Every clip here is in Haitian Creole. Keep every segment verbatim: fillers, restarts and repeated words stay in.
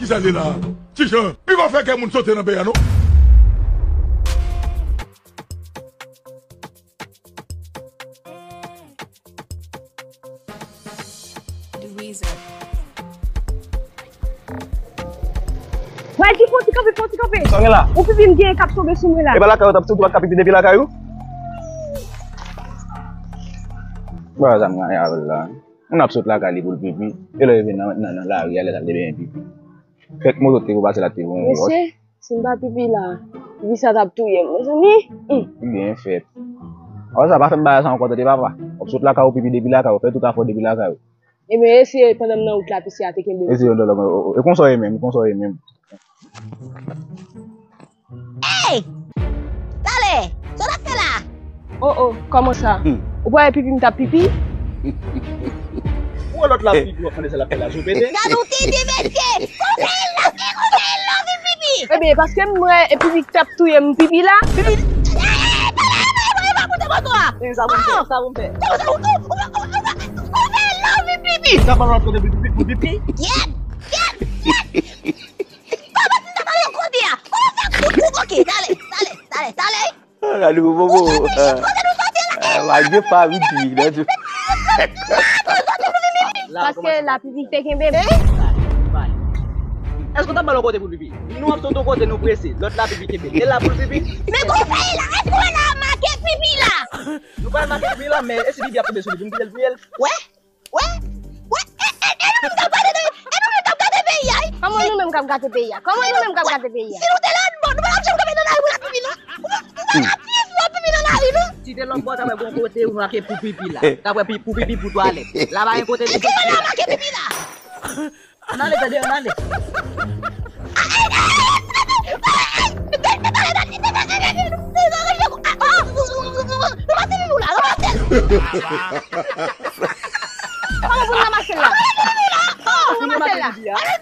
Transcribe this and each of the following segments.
Kisa l ye la? Ti Jan, li pa fè kè moun sote nan peyi a non. Wè, di fò ti kanpe, fò ti kanpe. Sa w gen la? Ou pipi m gen k ap tonbe sou mwen la. E pa lakay ou t ap soti, ou pa t ka pipi depi lakay ou? Ba zam gade avè l la. Moun ap sot lakay li pou l pipi. E lè rive nan, nan, nan lari a, lè sa l te benyen pipi. Kèk moto te pou pase la te voye yon wòch. Mesye, si m pa pipi la, pipi sa t ap touye m, mezanmi. Hum. Li byen fèt. Awa sa pa fè m bagay sa ankò tande papa. W ap sot lakay ou pipi depi lakay ou, fè tout afè w depi lakay ou. Ebyen, eseye pandan m nan wout la, pisi a te kenbe m. Eseye yon dòlò, e konsa w ye menm, e konsa w ye menm. Ey! Talè! Sa w t ap fè la? Oh, oh, kòman sa? Hmm. Ou pa wè pipi m t ap pipi? Ou wè lòt la pipi, w ap tande sa l ap fè la, zo pete? Gad yon tete, mesye! Kòman l love, kòman l love pipi? Ebyen, paske m wè e pipi k t ap touye m, pipi la. Pipi. Ey, ey, talè, talè, talè, pa koute moto a. Men sa pou m fè, sa pou m fè. Kòman sa, ou, ou, ou, ou, ou, ou fè love pipi? Sa pa lòt kote pipi, pou pipi? Yep, yep, yep. Kòman m ta pale yon kote a? Kòman fè kout kou? Ok, talè, talè, talè, talè. Ah, gade pou bobo. Kote nou soti la? Ah, lage pa vidi, gade. Paske la pipi te kenbe m. Èske w t ap pale yon kote pou pipi? Nou ap sot yon kote, nou prese. Lòt la pipi kenbe. E la pou l pipi? Men kòman fè la? Èske w la make pipi la? Nou pa make pipi la, men e si pipi ap tonbe sou li, pou n kite l touye l? Wè? Wè, wè, e, e, e nou menm k ap gate, e nou menm k ap gate peyi a, wi. Kòman nou menm k ap gate peyi a? Kòman nou menm k ap gate peyi a? Si nou te lòt bò, nou pa t ap janm kanpe nan lari pou n ap pipi, non. Ou pa, ou pa t ap pipi nan lari, non. Si te lòt bò, ta wè gon kote ou make pou pipi la. Ta wè pi-, pou pipi, pou twalèt. La pa gen kote. Èske pa la make pipi la? Ann ale, tande, ann ale. Kòman pou n ranmase l la? Kòman pou n ranmase l la? Lè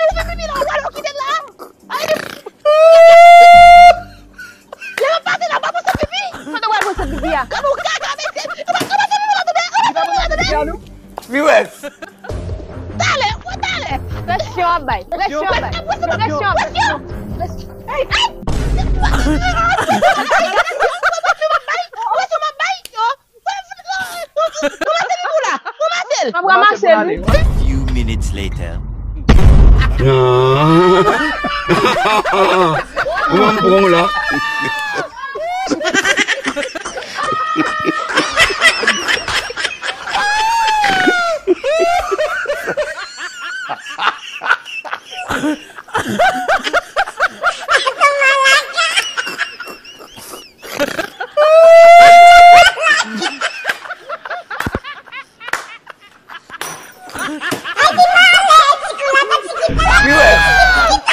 m pase la, pa pase pipi. Kote w al pase pipi a? Kòman w kaka, mesye? Nou pa kòmanse pipi la, tande? Viewers. Talè, wè talè. Presyon ap bay, presyon ap bay. Presyon ap bay. Presyon. Ey, ey. Presyon ap bay, yo. Ou pa fè, ou pa fè pou la. Ou pa fè l. M ap ranmase l. Few minutes later. Ou pa pran la. Viewers,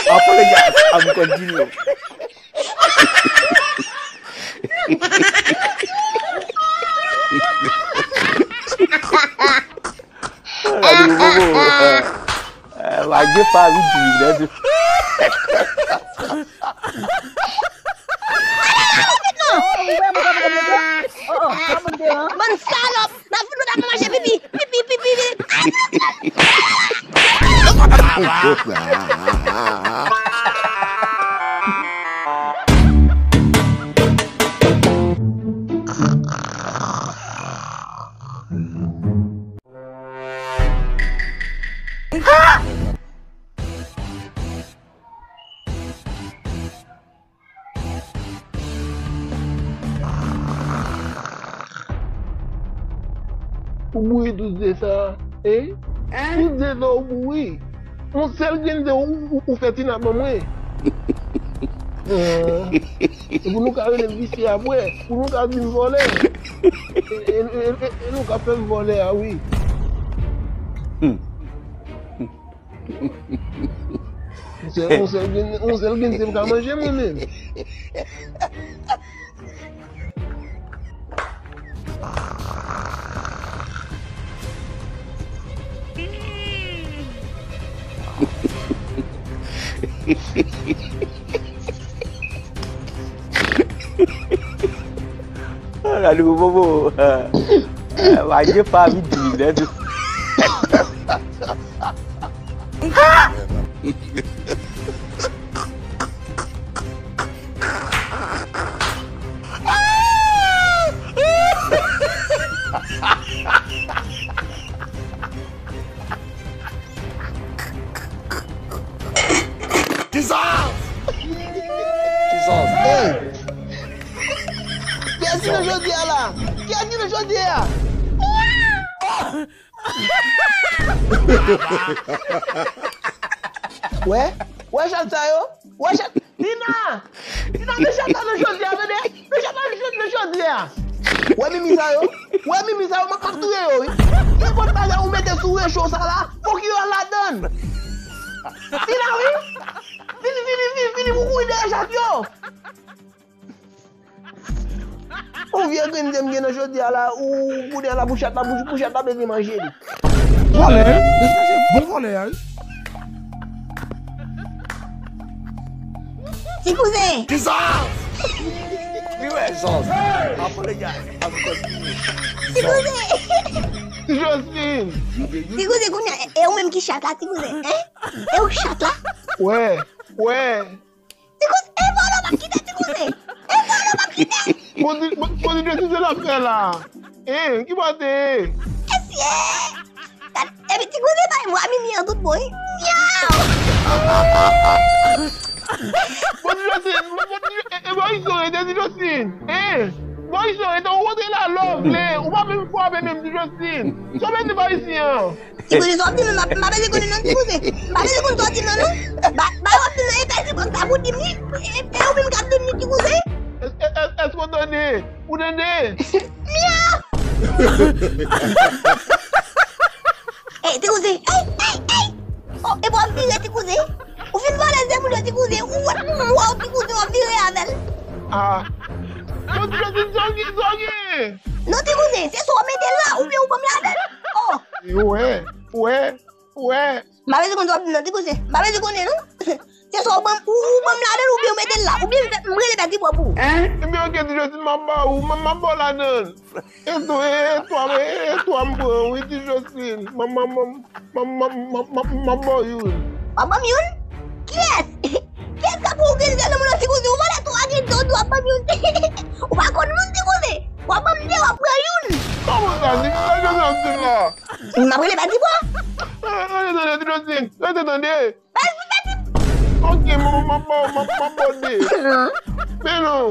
apologize, I'm continue. Gade bobo. Eh, lage pa vidi, gade. Bann salòp, n ap fout nou ta mache pipi, pipi, pipi, pipi. Ou bouri tout ze sa, hein? Tout ze sa ou bouri. Yon sèl grenn ze ou, ou, ou fè Tina ban mwen. Ah, e pou nou ka rele visye apre, pou nou ka di m vòlè. E, e, e, e, e nou ka fè m vòlè a wi. Yon sèl, yon sèl grenn, yon sèl grenn ze m ka manje mwen menm. Ah, gade bobo. Ah, lage pa vidi, gade. Jodi a. Wè, wè chat sa yo? Wè chat. Tina! Tina, men chat la nan chòdyè a, tande! Men chat la nan chòdyè a! Wè mimi sa yo? Wè mimi sa yo, m ap touye yo, wi! Nenpòt bagay ou mete sou recho sa la, fòk yo al ladann! Tina, wi! Vini, vini, vini, vini pou kouri dèyè chat yo! Yon vye grenn zen m gen nan chòdyè a la, ou kounye a la pou chat la, pou, pou chat la bezwen manje li. Vòlè, wi. Mesye se bon vòlè a, wi. Ti kouzen. Kisa? Li wè zòz. Apre gade. Ti kouzen. Ti Joseline. Ti kouzen, kounye a, e ou menm ki chat la, ti kouzen, en? E ou ki chat la? Wè, wè. Ti kouzen, e vòlò p ap kite, ti kouzen. E vòlò p ap kite. Bon, di, bon, bon, di, di, di, di, l ap fè la. Hein, ki bote? Mesye! Gad, epi ti kouzen bay mwa mimi an tout bon, wi. Myaw! Bon, di, Joseline, bon, bon, di, e, e, bon, iso, e, di, Joseline. Hein? Bon, iso, e, ou rentre la, love, le, ou pa menm frape menm, di, Joseline. Sa w mete pa isi an? Ti kouzen, sa w ap di menm, m pa bezwen konnen non, ti kouzen. M pa bezwen konn sa w ap di non, non. Ba, ba w ap di non, e pèdi kòb sa pou di m li. E, e ou menm k ap di m li, ti kouzen. Èske, èske, èske w tande? Ou tande? Myaw! Ey, ti kouzen. Ey, ey, ey! Oh, e w ap vire, ti kouzen. Ou fin vòlè zen moun yo, ti kouzen. Ou wè, m wè w, ti kouzen, w ap vire avè l. Ah. Bon, ti kouzen, sa w gen, sa w gen? Non, ti kouzen, se swa w mete l la, oubyen ou ban m ladann. Oh! Wè, wè, wè. M pa bezwen konn sa w ap di non, ti kouzen. M pa bezwen konnen non. Se swa ou ban m, ou, ou ban m ladann oubyen ou mete l la. Oubyen m fè, m rele Pèdi Bò pou ou. Ebyen, oke, ti Joseline, m ap ba ou, m, m ap ba w ladann. E to, e, e twa, e, e twa m pran, wi, ti Joseline. M, m, m ap ba w youn. W ap ban m youn? Kiyès? Kiyès k ap pran ou gen zèl nan moun nan, ti kouzen? Ou vòlè twa gen zèl, w ap ban m youn. Ou pa konn moun, ti kouzen. W ap ban m de, w ap pran youn. Kòman sa, ti, sa Joseline ap di la? M ap rele Pèdi Bò. Tande, tande, ti Joseline, tande, tande. Pèdi, pèdi. Oke, m, m, m ap ba w, m ap, m ap ba w de. Men non.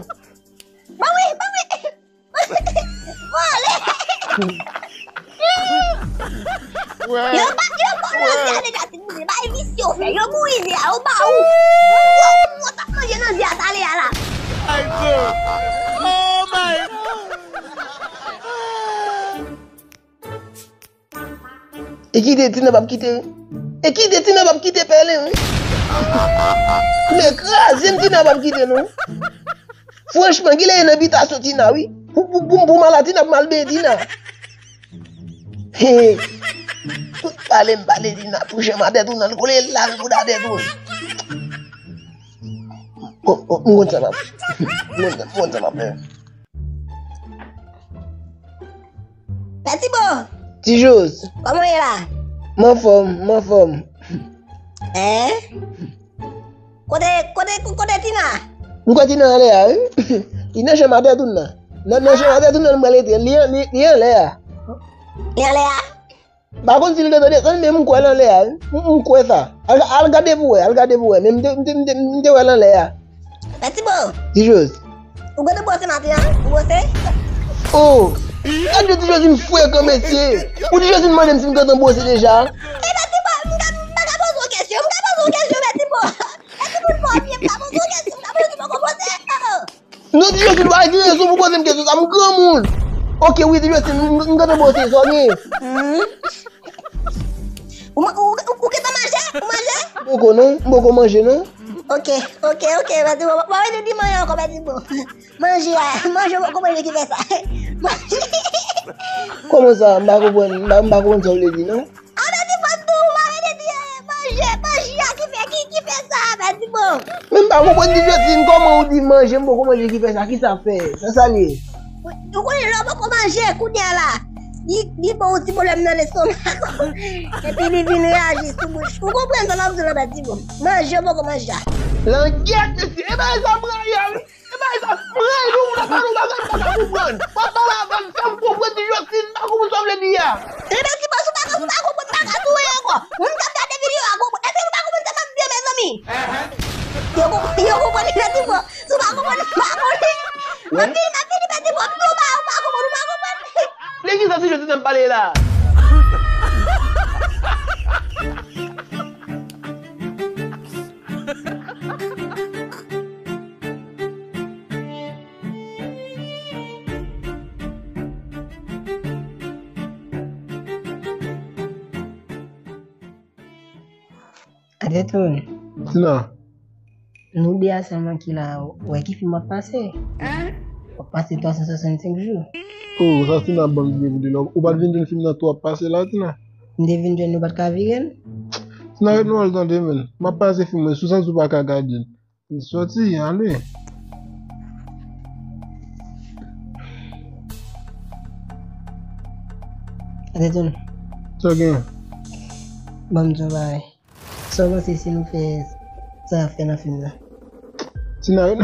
Ban mwen, ban mwen. Vòlè. Wè. Yo pa, yo pa nan zye a deja, ti kouzen. Bay visye w fè. Yo mouri zye a, yo ba ou. Ou, ou, ou t ap manje nan zye a talè a la. My God. Oh my God. E kite Tina p ap kite. E kite Tina p ap kite pèlen, wi. Men kraze m, Tina p ap kite, non. Franchman, genlè e nan bitasyon Tina, wi. Pou, pou, pou, pou m al la, Tina, pou m al benyen Tina. He. Tout pale m pale Tina, touche m atè tou, nan l kole lal bouda atè tou. Bon, bon, m konn sa m ap fè. M konn sa, m konn sa m ap fè. Pèdi Bò! Ti Jos. Kòman w ye la? M anfòm, m anfòm. Hein? Kote, kote, kote Tina? M kwè Tina anlè a, wi. Li nan chanm atè tou nan. Nan, nan chanm atè tou nan, m pral rete. Li, li, li anlè a. Li anlè a? M pa konn si l desann, desann, men m kwè l anlè a, wi. M, m kwè sa. Al, al gade pou wè, al gade pou wè. Men m te, m te, m te, m te wè l anlè a. Pèdi Bò. Ti Jos. Ou gentan bwose maten an? Ou bwose? Oh! Gade Ti Jos vin frekan, mesye. Ou Ti Jos vin mande m si m gentan bwose deja. E Pèdi Bò, m ka, m pa ka poze w kesyon. M ka poze w kesyon, Pèdi Bò. Pèdi Bò, m pa byen, m ka poze w kesyon. M ka poze w kesyon, m poko bwose. Oh! Non, Ti Joseline, pa gen rezon pou poze m kesyon sa, m granmoun. Oke, wi, Ti Joseline, m, m, m gentan bwose, sa w gen? Hmm. Ou, ou, ou, ou gentan manje? Ou manje? M poko, non, m poko manje, non. Oke, oke, oke, Pèdi Bò, m pa vle di manje ankò, Pèdi Bò. Manje a, manje, w poko manje ki fè sa. Manje. Kòman sa? M pa konprann, m pa, m pa konprann sa w vle di, non. An Pèdi Bò tou, ou pa vle di, eh, manje, manje a ki fè, ki, ki fè sa, Pèdi Bò. Men m pa konprann, Ti Joseline, kòman ou di manje, m poko manje ki fè sa, ki sa fè, sa sa l ye? Ou konnen lè w poko manje, kounye a la, li, li ba w ti pwoblèm nan lestomak ou. Epi li vin reyaji sou bouch. Ou konprann sa m ap di w la, Pèdi Bò. Manje, w poko manje a. Langèt, mesye, e bagay sa m rayi a, wi. E bagay sa, m rayi lè moun ap pale yon bagay m pa ka konprann. W ap pale avè m, fè m konprann Ti Joseline, m pa konprann sa w vle di a. Ebyen, Ti Bò, si w pa ka, si w pa konprann, m pa ka touye ankò. Moun k ap gade videyo a konprann. Èske nou pa konprann sa m ap di an, mezanmi? Yo konprann, yo konprann, Pèdi Bò. Si w pa konprann, m pa konnen. M ap vini, m ap vini, Pèdi Bò. M tou ba, ou pa konprann, ou pa konprann. Atetoun. Tina. Nou de a sèlman ki la, ou wè ki fim w ap pase? W ap pase twa san swasannsenk jou. Oh, sa Tina ban m vin de lò. Ou pa t vin jwenn fim nan tou ap pase la, Tina? M te vin jwenn nou pa t ka vire l? Tina, ret nou al tande, men. M ap pase fim mwen, si w santi w pa ka gade l. Li soti, ale. Atetoun. Sa w gen? Ban m di w yon bagay. Sa w panse si nou fè sa y ap fè nan fim nan? Tina, ret,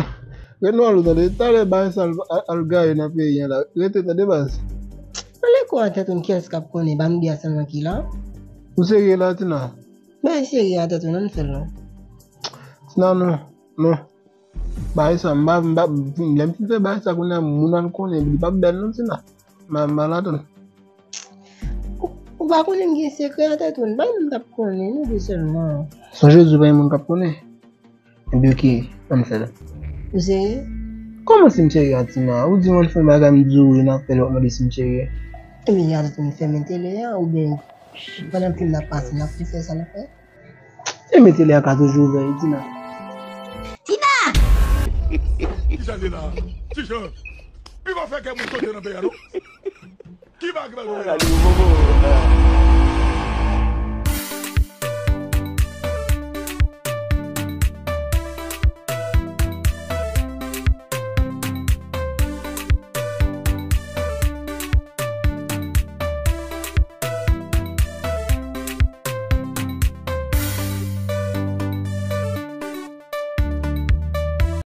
ret nou al tande. Talè bagay sa al, al, al gaye nan peyi an la. Rete tande baz. Anlè kou Atetoun, kiyès k ap konnen? Ba m di a sèlman ki la. Ou serye la, Tina? Bagay serye Atetoun, ann fè l non. Tina, non. Non. Bagay sa, m pa, m pa, lè m fin fè bagay sa kounye a, moun al konnen, li p ap bèl non, Tina. M pa, m pa ladann. Ou, ou pa konnen m gen sekrè Atetoun, bay moun k ap konnen, nou de sèlman. Sonje di w pa gen moun k ap konnen. Ebyen, oke, ann fè l. Ou serye? Kòman si m serye a, Tina? Ou di m ann fè yon bagay, m di w wi, n ap fè l, w ap mande si m serye. Ebyen, Atetoun, fèmen tele a, oubyen pandan fim nan ap pase, n ap fè sa n ap fè? E men tele a ka toujou ouvè, Tina. Tina! Kisa l ye la? Ti Jan, pi pa fè kè moun sote nan peyi a, non. Ki bagay ki pral jwenn la?